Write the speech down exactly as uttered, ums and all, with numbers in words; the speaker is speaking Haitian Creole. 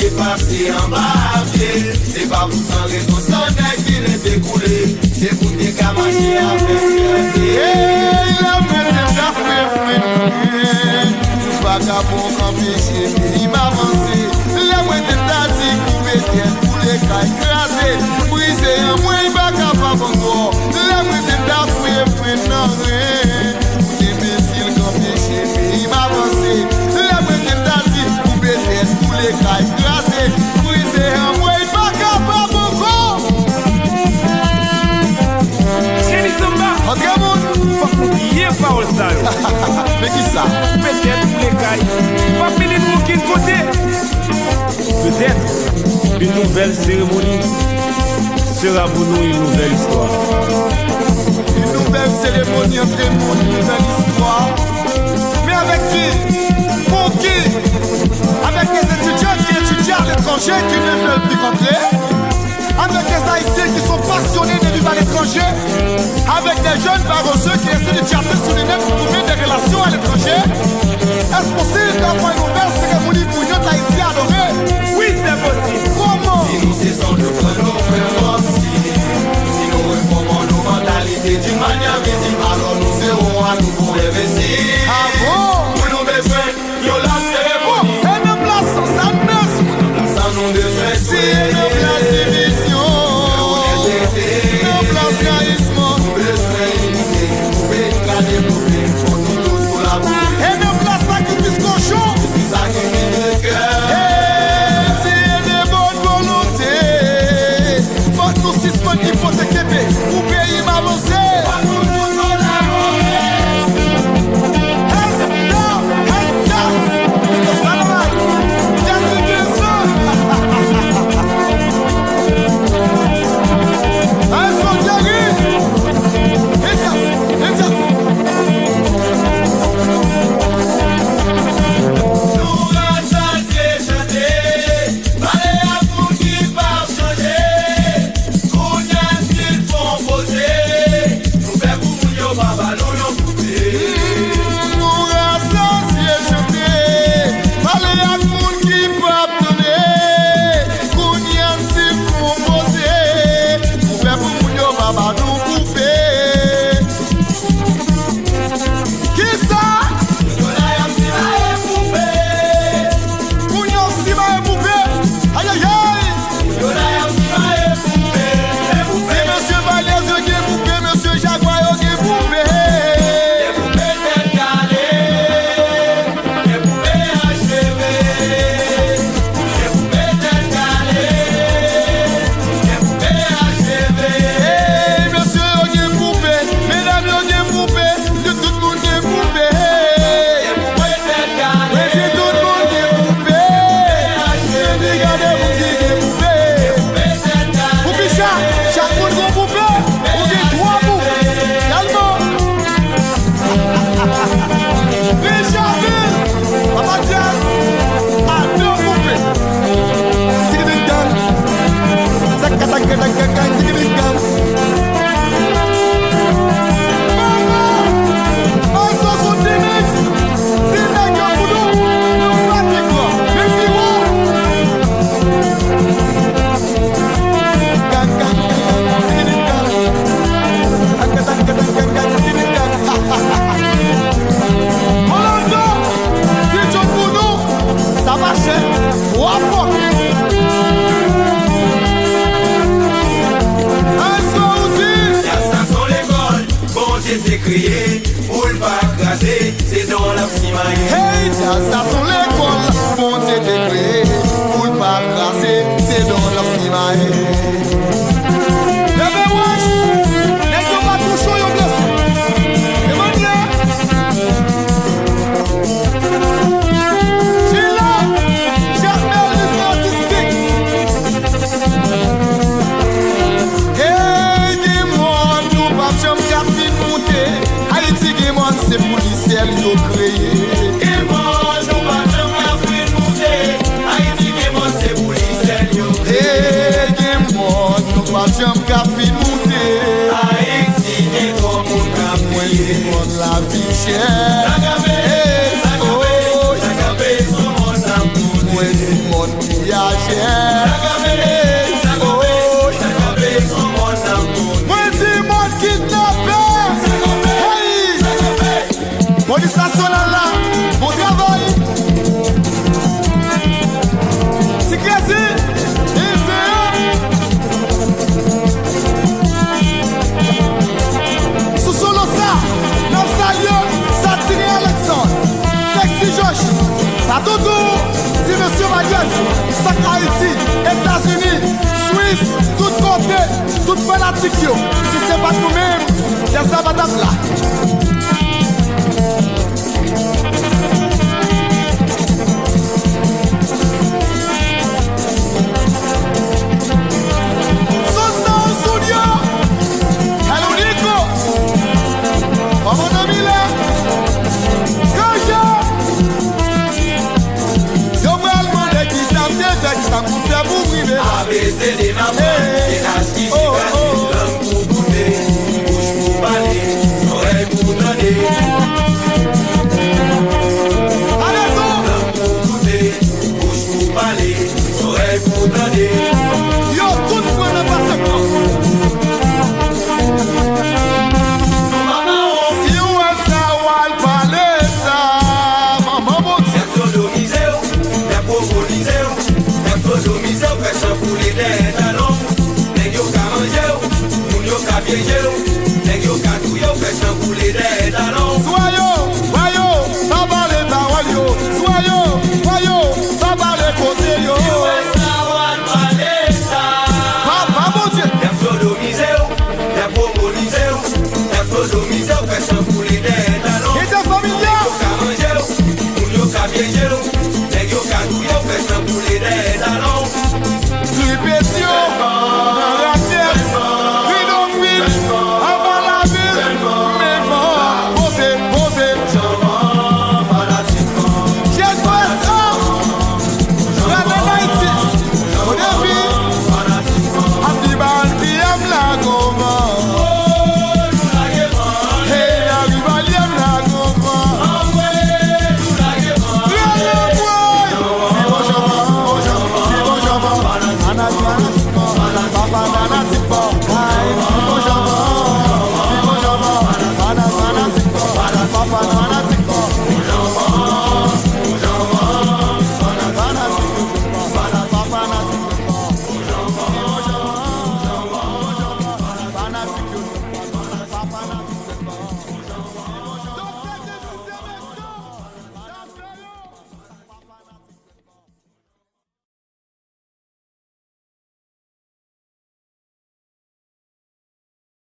Pase anba pye, se pa pou san rezon, san nèg vin dekoule. Se pou te ka mache avèk fyète. Hey, lè mwen te ka fè fren mwen, tout vagabon k anpeche peyi m avanse. Lè mwen te ta di koupe tèt, boule kay, kraze, brize, anmwey, pa kapab ankò. Lè mwen te ta fouye fren nan ren, tout enbesil k anpeche peyi m avanse. Lè mwen te ta di koupe tèt, boule kay, kraze, brize, anmwey, pa kapab ankò. Cheri Samba, antre moun, fòk nou bliye pawòl sa yo. Men ki sa? Petèt, boule kay, pa vini nou okenn kote. Peut-être, une nouvelle cérémonie sera pour nous une nouvelle histoire. Une nouvelle cérémonie entre nous, une nouvelle histoire. Mais avec qui? Pour qui? Avec les étudiants qui étudient à l'étranger, qui ne veulent plus rentrer? Avec les Haïtiens qui sont passionnés de vivre à l'étranger? Avec des jeunes paresseux qui essaient de tchatcher sur les net pour trouver des relations à l'étranger? Est-ce possible d'avoir une nouvelle cérémonie pour une autre Haïti adorée? Oui, c'est possible. Comment? Si nou se zòn, nou pran nou fè kòmsi. Si nou refòmè nou mantalite d'une manière visible, alò nou se yon nouvo envesti. Ah bon? Pou nou bezwen yon lòt seremoni. E nan plas sa, sa n bezwen. Sa nou bezwen. Si nan plas divizyon, nan plas rayisman, nou bezwen inite pou peyi n ka devlope. Fòk nou tout kolabore. E nan plas sakrifis kochon, sakrifis de kè. E si e de bòn volonte, fòk nou sispann ipoteke peyi pou peyi m avanse. Fòk nou tout kolabore. Hey, yo, hey, yo. Sa nòmal. Jazz Rivière, non? Hey, Son Thierry. Hey, jazz, hey, jazz. Nou rasanble chante, pale ak moun ki p ap chanje. Kounye a, stil fon poze, nou fè pou moun yo pa ba nou yon koupe. Nou rasanble chante, pale ak moun ki p ap tande. Kounye a, stil fon poze, nou fè pou moun yo pa ba nou koupe. Kisa? Kounye a y ap simaye poupe. Kounye a y ap simaye poupe. Ayayay. Kounye a y ap simaye poupe. Poupe. Se mesye Valyèz yo gen poupe, mesye Jagwa yo gen poupe. Gen poupe tèt kale. Gen poupe acheve. Gen poupe tèt kale. Gen poupe acheve. Hey, mesye yo gen poupe, medam yo gen poupe, nou tout moun gen poupe. Gen poupe tèt kale. Mwen di tout moun gen poupe. Gen poupe tèt kale. Gen poupe tèt kale. Poupicha, chak moun gen poupe. Ou gen twa poupe. Tèlman. Deja vin! Papa Jazz, a de koupe. Tikitiktan. Sakatankatankatan, tikitiktan. Mama! Maestro Soutine! Si nèg yo pou nou, nou pa pi gran, men pi wo. Rolando, si Djok pou nou, sa mache twa fwa. Èske ou di? Sa, sa se yon lekòl Bondye te kreye. Pou l pa kraze, se dan w l ap simaye. Hey, djaz sa se yon lekòl Bondye te kreye. Pou l pa kraze, se dan w l ap simaye. Leve wòch, nèg yo pa touche w, yo blese. Emmanuel. Chila, Jamel, Lise Artistik. Hey, gen mòn, nou p ap janm ka fin moute. Ayiti gen mòn, se pou li sèl yo kreye. Gen mòn, nou p ap janm ka fin moute. Ayiti gen mòn, se pou li sèl yo kreye. Hey, gen mòn, nou p ap janm ka fin moute. Ayiti gen twòp moun k ap kriye. Mwen di mòn lavi chè. Sa kanpe, sa kanpe, sa kanpe, se yon mòn n ap moute. Mwen di mòn piyaj. Tout kote, tout fanatik yo, si se pa t nou menm, dyaz la pa t ap la. Sosa Junior, Hello Nico, Maman Namila, Kanja. Yo pral mande kisa m te fè, kisa m konn fè pou m rive la. A B C D mama, H I J K, lang pou boute, bouch pou pale, zòrèy pou tande. Lang pou boute, bouch pou pale, zòrèy pou tande. Yo tout pran nan pase kò. Si w wè sa, w al pale sa. Manman Bondye. Y ap sodomize w, y ap pwoponize w, y ap sodomize w, fè san koule dèyè talon w. Nèg yo ka manje w, moun yo ka pyeje w, nèg yo ka touye w, fè san koule dèyè talon w. Swa yo, swa yo, pa pale pawòl yo. Swa yo, swa yo, pa pale koze yo. Si w wè sa, w al pale sa. Papa Bondye. Y ap sodomize w, y ap pwoponize w, y ap sodomize w, fè san koule dèyè talon w. Nèg yo ka manje w, moun yo ka pyeje w, nèg yo ka touye w, fè san koule dèyè talon w. Tripetyon, nan Radnèt, Ridofil, anba lavil, men van, poze, poze. Jèn Wès, Radnèt Ayiti, Ridofil, ap di bann ki ap lage van. Hey, lari valye m lage van. Lè nou pran, si bon jan van, bon jan, si bon jan van. Anas, anas, papa,